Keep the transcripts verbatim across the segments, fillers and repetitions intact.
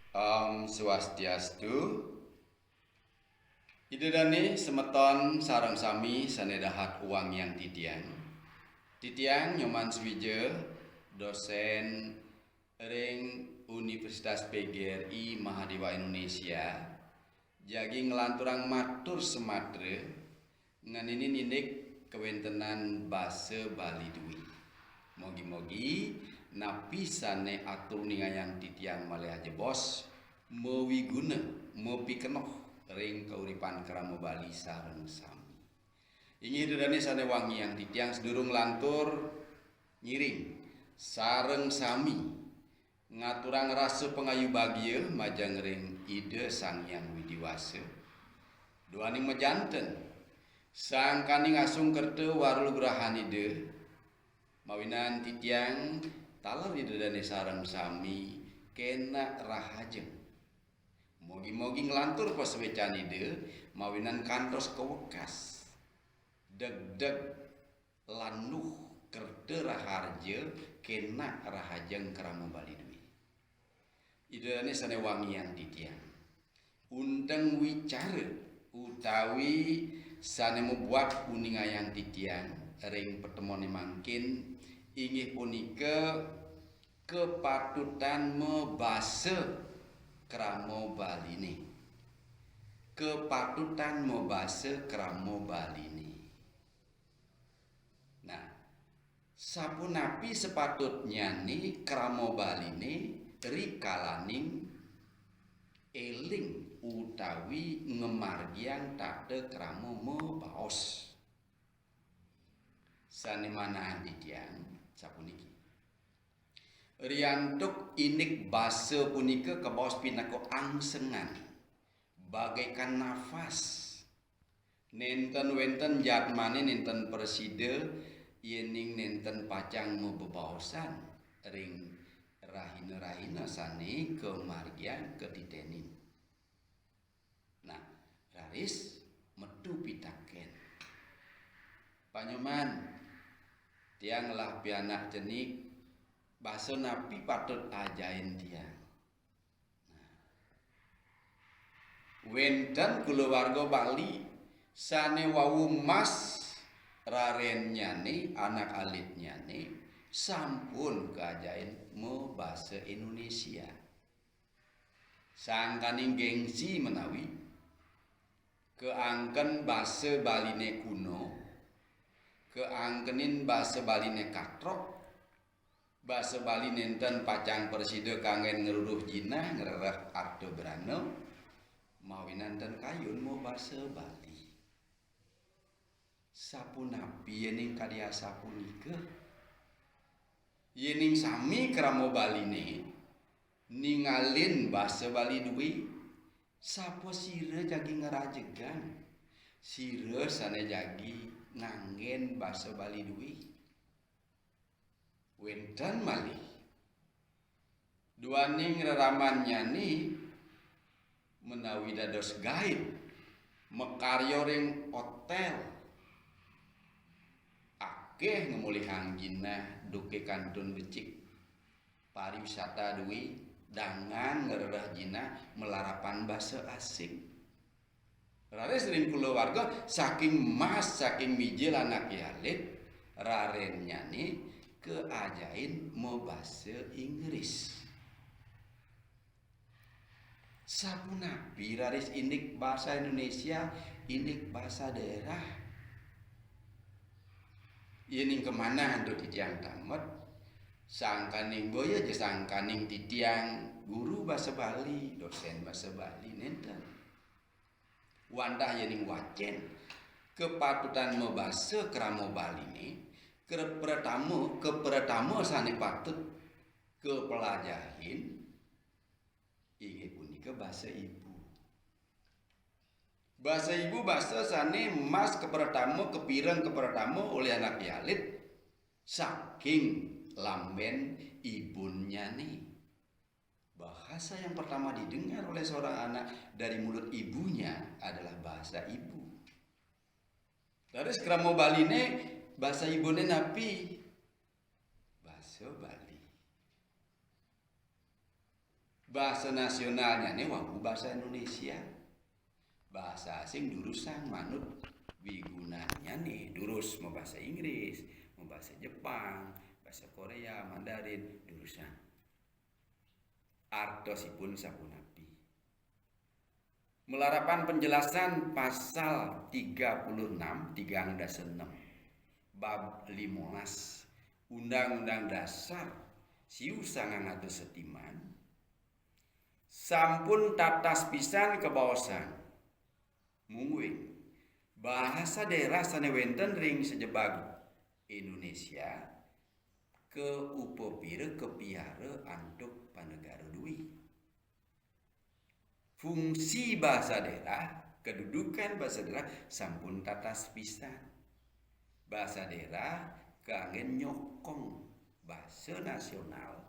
Om Swastiastu. Ida dane semeton sareng sami sane dahat wangiang titiang. Titiang Nyoman Swija, dosen ring Universitas P G R I Mahadewa Indonesia, jagi nglanturang matur sematra ngeninin indik kawentenan basa Bali due. Mogi-mogi napi sane atur ningayang titiang malih ajebos, mawiguna, mapikenoh ring kauripan krama Bali sareng sami. Inggih Ida dane sane wangiang titiang, sadurung lantur ngiring sareng sami ngaturang rasa pangayu bagia majeng ring Ida Sang Hyang Widi Wasa. Duaning majanten, sangkaning asung kerta wara lugrahan Ida, mawinan titiang taler Ida dane sareng sami kenak rahajeng. Mogi-mogi nglantur pasuecan Ida mawinan kantos kawekas degdeg landuh kerta raharja kenak rahajeng krama Bali due. Ida dane sane wangiang titiang. Unteng wicara utawi sane mabuat uningayang titiang ring patemone mangkin inggih punika kapatutan mabasa krama Baline. Kapatutan mabasa krama Baline. Nah, sapunapi sapatutnyane krama Baline rikalaning eling utawi ngamargiang tata krama mabaos? Sane manah titiang sapuniki. Riantuk indik basa punika kabaos pinaka angsengan, bagaikan nafas. Nenten wenten jadmane nenten prasida yening nenten pacang mabebaosan ring rahina-rahina sane kamargiang katitenin. Nah, raris metu pitaken. Pak Nyoman, tiang ngelah pianak cenik, basa napi patut ajahin tiang? Nah, wenten kulawarga Bali sane wau mas rarennyane, anak alitnyane sampun kaajahin mabasa Indonesia. Sangkaning gengsi menawi kaangken basa Baline kuno, kaangkenin basa Baline katrok, basa Bali nenten pacang prasida kanggen ngruruh jinah, ngrereh arta brana, mawinan ten kayun mabasa Bali. Sapunapi yening kadi asapunika? Yening sami krama Baline ningalin basa Bali due, sapasira jagi ngrajegang? Sira sane jagi nganggen basa Bali due. Wenten malih duaning reramannyane menawi dados gaib, makarya ring hotel, akeh ngemulihang jinah duke kantun becik. Pariwisata due dangan ngrereh jinah malarapan basa asing. Raris ring kulawarga saking mas, saking mijil anake alit, rarennyane kaajahin mabasa Inggris. Sapunapi raris indik basa Indonesia, indik basa daerah? Yening kamanah antuk titiang tamet, sangkaning boya ja sangkaning titiang guru basa Bali, dosen basa Bali nenten. Wantah yening wacen kapatutan mabasa krama Baline, kre-, pratama, kapratama sane patut kapelajahin inggih punika basa ibu. Basa ibu basa sane mas kapratama, kapireng kapratama olih anake alit saking lamben ibunnyane. Bahasa yang pertama didengar oleh seorang anak dari mulut ibunya adalah bahasa ibu. Raris krama Baline, basa ibune napi? Basa Bali. Bahasa nasionalnyané wau bahasa Indonesia. Bahasa asing durusang manut wigunannyané, durus mabahasa Inggris, mabahasa Jepang, bahasa Korea, Mandarin, durusang. Artosipun sapunapi? Malarapan penjelasan pasal tiga puluh enam, tigang dasa enam, bab limolas Undang-Undang Dasar siu sangang atus setiman, sampun tatas pisan kabaosan, mungguing bahasa daerah sané wénten ring sajebag Indonesia kaupapira kapiara antuk panegara dué. Fungsi bahasa daerah, kedudukan bahasa daerah sampun tatas pisan. Bahasa daerah kanggén nyokong bahasa nasional.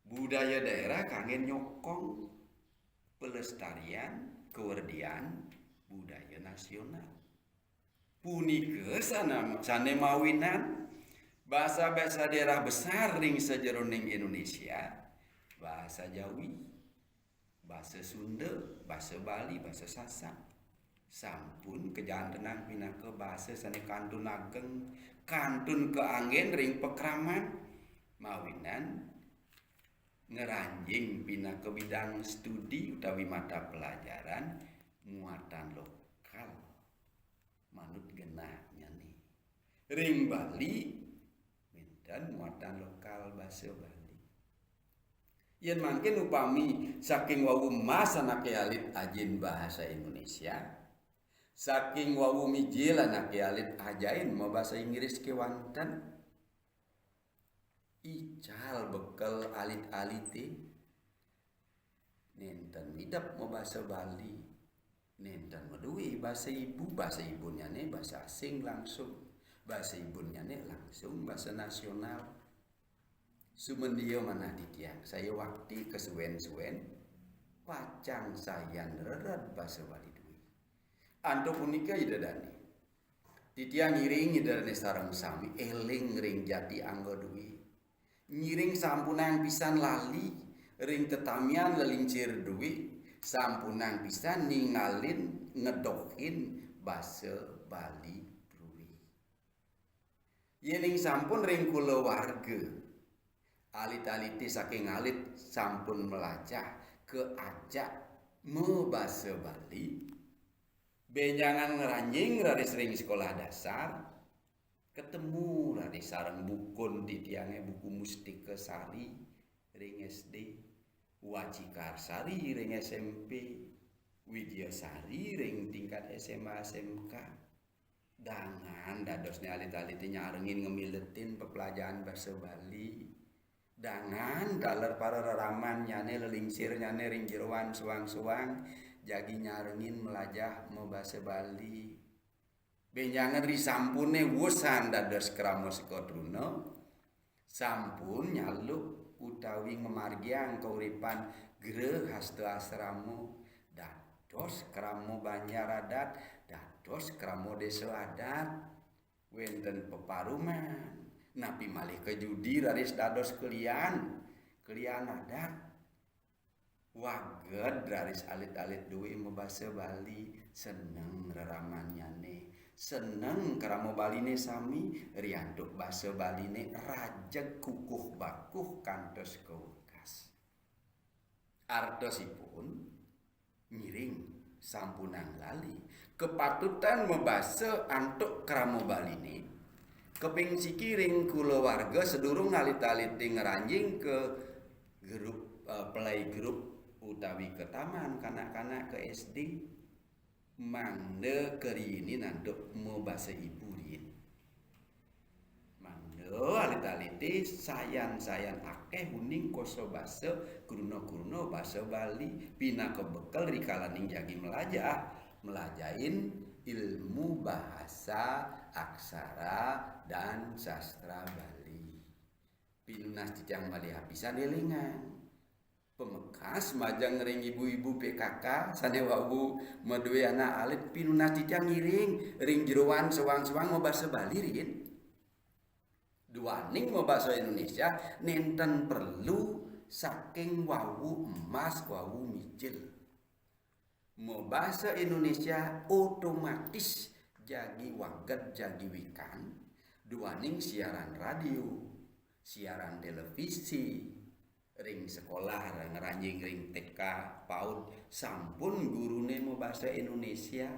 Budaya daerah kanggén nyokong pelestarian, kawerdian budaya nasional. Punika sana-, sané mawinan bahasa-bahasa daerah besar ring sajeroning Indonesia, bahasa Jawi, bahasa Sunda, bahasa Bali, bahasa Sasak, sampun kajantenang pinaka bahasa sané kantun ageng, kantun kaanggén ring pakraman, mawinan ngranjing pinaka bidang studi utawi mata pelajaran muatan lokal manut genahnyané. Ring Bali, wénten muatan lokal basa Bali. Yén mangkin upami saking wau mas anaké alit ajahin bahasa Indonesia, saking wau mijil anaké alit ajahin mabasa Inggris kéwanten. Ical bekel alit-alité. Nénten midep mabasa Bali. Nénten madué basa ibu, basa ibunnyané basa asing langsung. Basa ibunnyané langsung basa nasional. Sumandia manah titiang, saya wakti kasuén-suén, pacang sayan rered basa Bali dué. Antuk punika Ida dané. Titiang ngiring Ida dané sareng sami éling ring jati angga dué. Ngiring sampunang pisan lali ring tetamian lelingsir dué, sampunang pisan ningalin ngedohin basa Bali dué. Yéning sampun ring kulawarga, alit-alité saking alit sampun mlajah kaajak mabasa Bali, bénjangan ngranjing raris ring sekolah dasar, katemu raris sareng bukun titiangé, buku Mustika Sari ring S D, Wacikar Sari ring S M P, Widya Sari ring tingkat S M A S M K. Dangan dadosné alit-alité nyarengin ngamiletin peplajahan basa Bali. Dangan taler para reramannyané, lelingsirnyané ring jeroan suang-suang jagi nyarengin mlajah mabasa Bali. Bénjangan risampuné wusan dados krama sekatruna, sampun nyaluk utawi ngamargiang kauripan grehasta asrama, dados krama banjar adat, dados krama désa adat. Wénten peparuman, napi malih ka judi raris dados kelian, kelian adat. Waged raris alit-alit dué mabasa Bali, seneng reramannyané, seneng krama Baliné sami, riantuk basa Baliné rajeg kukuh bakuh kantos kawekas. Artosipun, ngiring sampunang lali kapatutan mabasa antuk krama Baliné, kaping siki ring kulawarga sadurung alit-alité ngranjing ka grup, eh, playgroup utawi ka taman kanak-kanak, ka S D, mangda kariinin antuk mabasa ibu riin. Mangda alit-alité sayan-sayan akéh uning kosa basa, kruna-kruna basa Bali, pinaka bekel rikalaning jagi mlajah, mlajahin ilmu bahasa, aksara, dan sastra Bali. Pinunas titiang malih apisan élingang. Pamekas majeng ring ibu-ibu P K K sané wau madué anak alit, pinunas titiang ngiring ring jeroan suang-suang mabasa Bali riin. Duaning mabasa Indonesia nénten perlu saking wau emas, wau mijil. Mabasa Indonesia otomatis jagi waged, jagi wikan, duaning siaran radio, siaran televisi, ring sekolah, ngranjing ring T K, paud, sampun gurune mabasa Indonesia.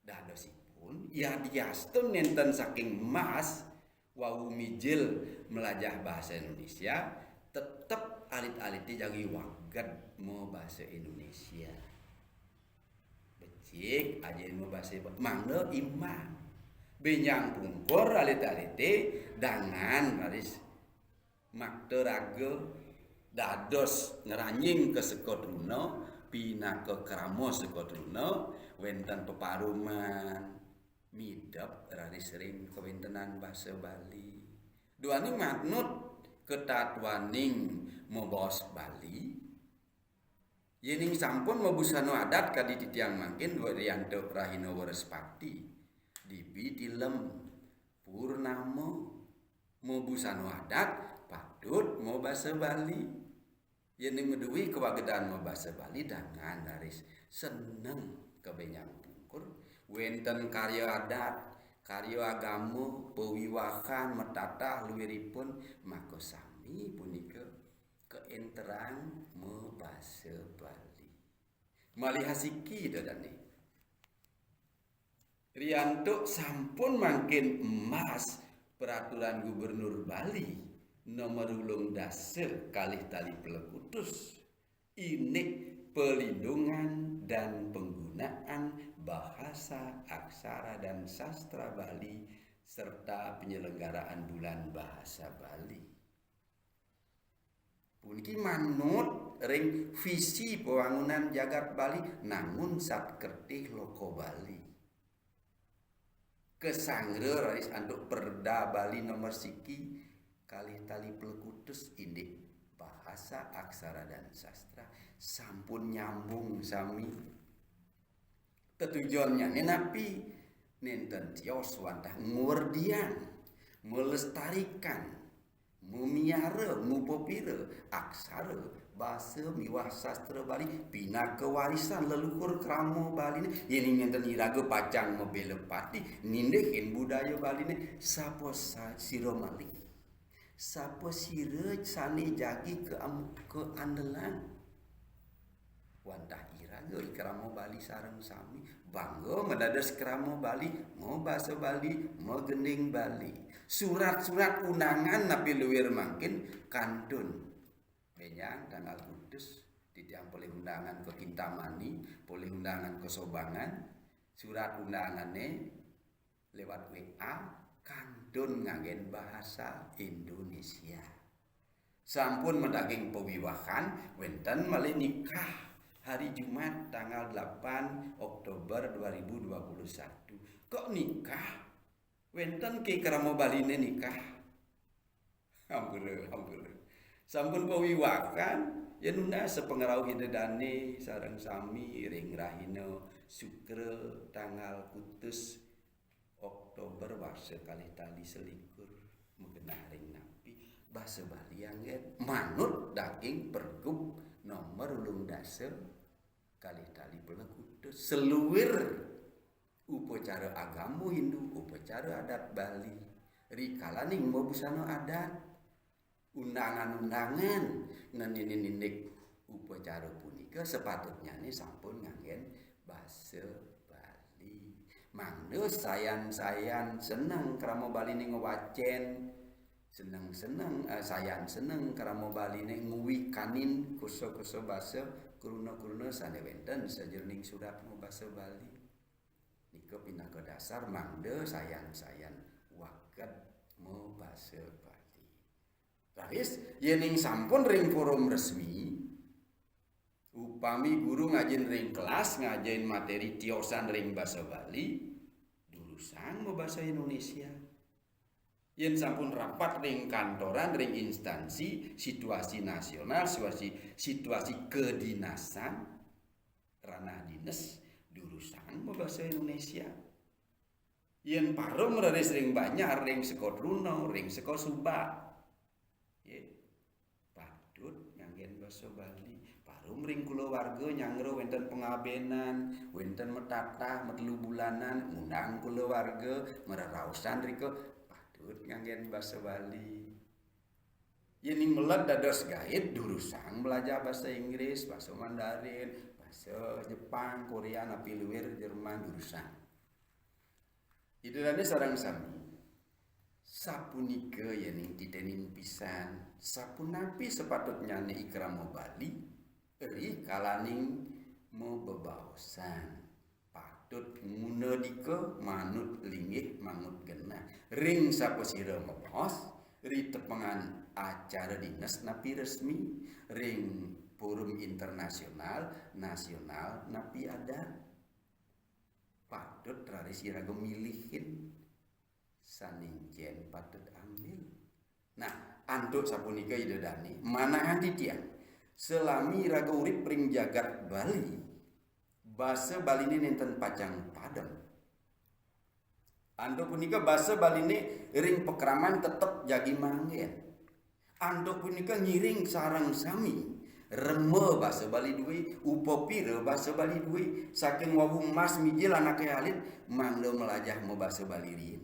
Dadosipun, yadiastun nenten saking emas, wau mijil melajah bahasa Indonesia, tetep alit-alite jagi waged mabasa Indonesia. Becik aja mabasa, mangda imbang. Benjang pungkur alit-alite dangan raris makta raga dados ngranjing ka seka truna, pinaka krama seka truna, wenten peparuman, midep raris ring kawentenan basa Bali. Duaning manut katatwaning mabaos Bali, yening sampun mabusana adat kadi titiang mangkin, Rianto Rahina Wrespati, dibi tilem purnama, mabusana adat patut mabasa Bali. Yening madué kawagedan mabasa Bali, dangan raris seneng kabenjang pungkur. Wénten karya adat, karya agama, pawiwahan, matatah luiripun, makasami punika kaénterang mabasa Bali. Malih asiki ida dané. Riantuk sampun mangkin emas Peraturan Gubernur Bali nomor ulung dasa kalih tali pelekutus, indik pelindungan dan penggunaan bahasa, aksara, dan sastra Bali serta penyelenggaraan Bulan Bahasa Bali. Puniki manut ring visi pawangunan jagat Bali, nangun sat kertih loka Bali. Kasanggra raris antuk Perda Bali nomor siki kalih tali pelekutus, indik bahasa, aksara, dan sastra, sampun nyambung sami. Tetujuannyané napi? Nénten tios wantah ngwerdiang, melestarikan, mamiara, mupapira aksara, basa miwah sastra Bali pinaka warisan leluhur krama Baliné. Yéning nénten iraga pacang mabela pati, nindihin budaya Baliné, sapa sa-, sira malih? Sapa sira sané jagi ka-, kaandelan? Wantah iraga i krama Bali sareng sami, bangga madados krama Bali, mabasa Bali, magending Bali. Surat-surat undangan napi luir mangkin kantun. Bénjang tanggal kutus, titiang polih undangan ka Kintamani, polih undangan ka Sobangan. Surat undangané lewat W A, kantun nganggén bahasa Indonesia. Sampun madaging pawiwahan, wénten malih nikah hari Jumat tanggal delapan Oktober dua ribu dua puluh satu. Kok nikah? Wénten ké krama Baliné nikah? Ampura, ampura. Sampun pawiwahan, yén nunas sapangrauh ida dané sareng sami ring rahina Sukra tanggal kutus Oktober warsa kalih tali selikur, magenah ring napi? Basa Bali anggén manut daging Pergub nomor ulung dasa kalih tali pelekutus. Seluir upacara agama Hindu, upacara adat Bali, rikalaning mabusana adat, undangan-undangan ngenénin indik upacara punika, sapatutnyané sampun nganggén basa Bali. Mangda sayan-sayan seneng krama Baliné ngwacén, seneng-seneng, eh, sayan seneng krama Baliné ngwikanin kosa-kosa basa, kruna-kruna sané wénten sajeroning surat mabasa Bali. Nika pinaka dasar mangda sayan-sayan waged mabasa Bali. Raris, yéning sampun ring forum resmi, upami guru ngajin ring kelas, ngajahin materi tiosan ring basa Bali, durusang mabasa Indonesia. Yén sampun rapat ring kantoran, ring instansi, situasi nasional, situasi, situasi kedinasan, ranah dinas, durusang mabasa Indonesia. Yén parum raris ring banjar, ring seka truna, ring seka subak, nggih, patut Ring kulawarga nyanggra wénten pangabénan, wénten matatah, matelu bulanan, ngundang kulawarga, mararaosan rika, patut nganggén basa Bali. Yéning meled dados gaib, durusang malajah basa Inggris, basa Mandarin, basa Jepang, Korea, napi luir Jerman, durusang. Ida dané sareng sami, sapunika yéning titénin pisan, sapunapi sapatutnyané i krama Bali, ri kalaning mabebaosan. Patut ngunadika manut linggih manut genah. Ring sapasira mabaos, ri tepengan acara dinas napi resmi, ring forum internasional, nasional napi adat. Patut raris iraga milihin sané encén patut ambil. Nah, antuk sapunika Ida dané, manahang titiang, salami iraga urip ring jagat Bali, basa Baliné nénten pacang padem. Antuk punika basa Baliné ring pakraman tetep jagi manggén. Antuk punika ngiring sareng sami, rema basa Bali duwé, upapira basa Bali duwé, saking wau mas mijil anaké alit, mangda malajah mabasa Bali riin.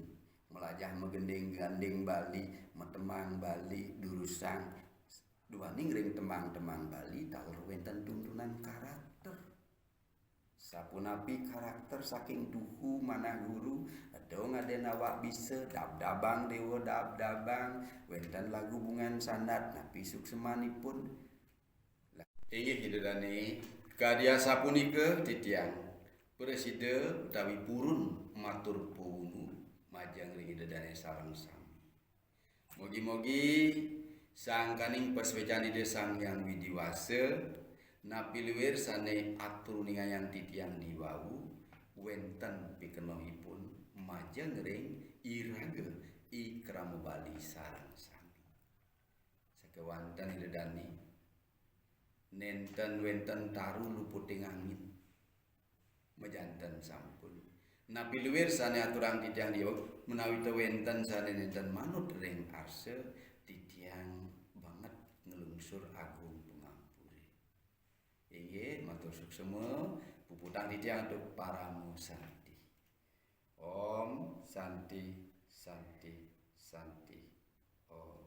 Malajah magending-ganding Bali, matembang Bali, durusang. Duaning ring tembang-tembang Bali, taler wénten tuntunan karakter. Sapunapi karakter saking tuhu manah guru, eda ngadén awak bisa, dabdabang déwa dabdabang, wénten lagu bungan sandat, napi suksemanipun. Inggih Ida dané, kadi asapunika titiang prasida utawi purun matur pawungu majeng ring Ida dané sareng sami. Mugi-mugi sangkaning pasuécan Ida Sang Hyang Widhi Wasa, napi luir sané atur uningayang titiang diwau, wénten pikenohipun majeng ring iraga i krama Bali sareng sami. Sakéwanten Ida dané, nénten wénten taru luputing angin. Majanten sampun. Napi luir sané aturang titiang diwau, menawi ta wénten sané nénten manut ring arsa, titiang banget nglungsur agung pangampuré. Inggih, matur suksema, puputang titiang antuk parama santi. Om Santi, Santi, Santi, Om.